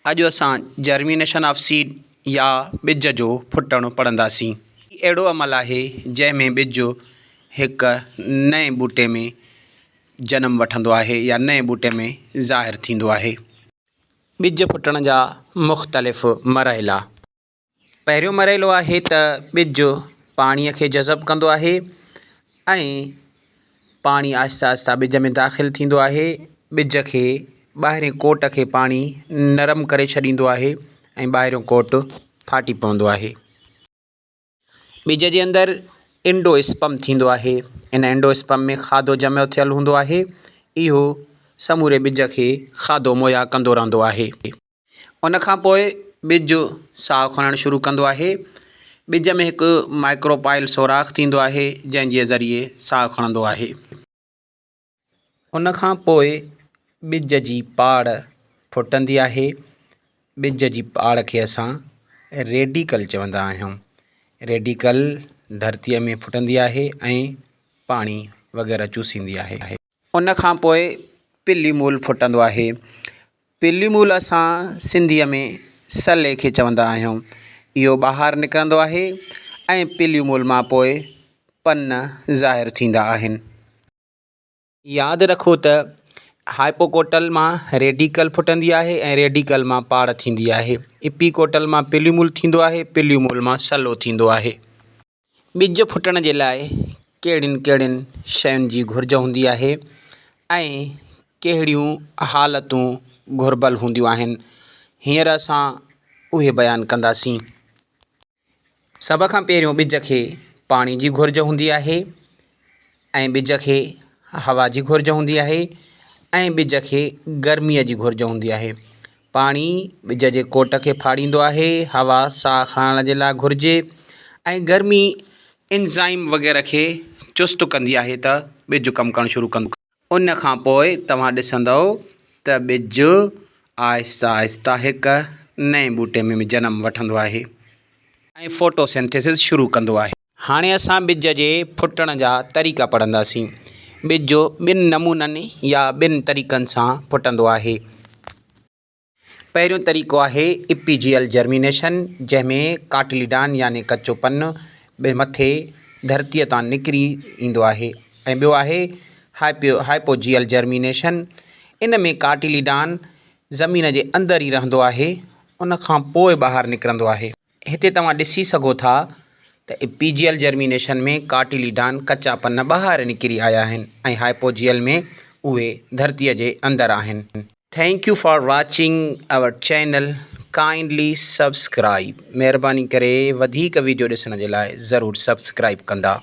اڄ اسان germination of seed يا ٻج جو ڦٽڻ پڙهنداسين. هي اهڙو عمل آهي جنهن ۾ ٻج هڪ نئين ٻوٽي ۾ جنم وٺندو آهي يا نئين ٻوٽي ۾ ظاهر ٿيندو آهي. ٻج ڦٽڻ جا مختلف مرحلا. پهريون مرحلو آهي ته ٻج پاڻيء کي جذب ڪندو آهي ۽ پاڻي آهستي آهستي ٻج ۾ داخل ٿيندو آهي ٻج کي ٻاهرين ڪوٽ کي پاڻي نرم ڪري ڇڏيندو آهي ۽ ٻاهريون ڪوٽ ڦاٽي پوندو آهي. ٻج جي اندر انڊو اسپم ٿيندو آهي ان انڊو اسپم ۾ کاڌو جمع ٿيل هوندو آهي اهو سموري ٻج کي کاڌو مهيا ڪندو رهندو آهي. ان کان پوء ٻج ساهه کڻڻ شروع ڪندو آهي. ٻج ۾ هڪ مائڪروپائل سوراخ ٿيندو آهي، جنهن جي ذريعي ساهه کڻندو آهي. ان کان پوء ٻج جي پاڙ ڦٽندي آهي. ٻج جي پاڙ کي اسان ريڊيڪل چوندا آهيون. ريڊيڪل ڌرتيء ۾ ڦٽندي آهي ۽ پاڻي وغيره چوسيندي آهي. ان کان پوء پليمول ڦٽندو آهي. پليمول اسان سنڌيء ۾ سلي کي چوندا آهيون. اهو ٻاهر نڪرندو آهي ۽ پليمول مان پوء پن ظاهر ٿيندا آهن. ياد رکو ته هائپوڪوٽل مان ريڊيڪل ڦٽندي آهي ۽ ريڊيڪل مان پاڙ ٿيندي آهي. اپيڪوٽل مان پليمول ٿيندو آهي، پليمول مان سلو ٿيندو آهي. ٻج ڦٽڻ جي لاء ڪهڙين ڪهڙين شين جي گهرج هوندي آهي ۽ ڪهڙيون حالتون گهربل هونديون آهن هينئر اسان اهي بيان ڪنداسين. سڀ کان پهريون ٻج کي پاڻي جي گهرج هوندي آهي ۽ ٻج کي هوا جي گهرج هوندي آهي ۽ ٻج کي گرميء جي گهرج هوندي آهي. پاڻي ٻج جي ڪوٽ کي ڦاڙيندو آهي، هوا ساهه کڻڻ جي لاء گهرجي ۽ گرمي انزائم وغيره کي چست ڪندي آهي ته ٻج ڪم ڪرڻ شروع ڪندو. ان کان پوء توهان ڏسندؤ ته ٻج آهستي آهستي هڪ نئين ٻوٽي ۾ جنم وٺندو آهي ۽ فوٽو سنٿيسز شروع ڪندو آهي. هاڻي اسان ٻج جي ڦٽڻ جا طريقا پڙهنداسين. ٻج ٻن نمونن يا ٻن طريقن سان ڦٽندو آهي. پهريون طريقو آهي اپيجيئل جرمينيشن جنهن ۾ ڪاٽليڊان يعني ڪچو پن به مٿي ڌرتيء تان نڪري ايندو آهي ۽ ٻيو آهي هائپوجيئل جرمينيشن ان ۾ ڪاٽليڊان زمين جي اندر ئي رهندو آهي ان کان پوء ٻاهر نڪرندو آهي. هتي توهان ڏسي سگهو ٿا ته اپيجيئل جرمينيشن ۾ ڪاٽيليڊان ڪچا پن ٻاهر نڪري آيا آهن ۽ هائپوجيئل ۾ اهي ڌرتيء جي اندر آهن. Thank you for watching our channel kindly subscribe مهرباني ڪري وڌيڪ ويڊيو ڏسڻ جي لاء ضرور سبسڪرائيب ڪندا.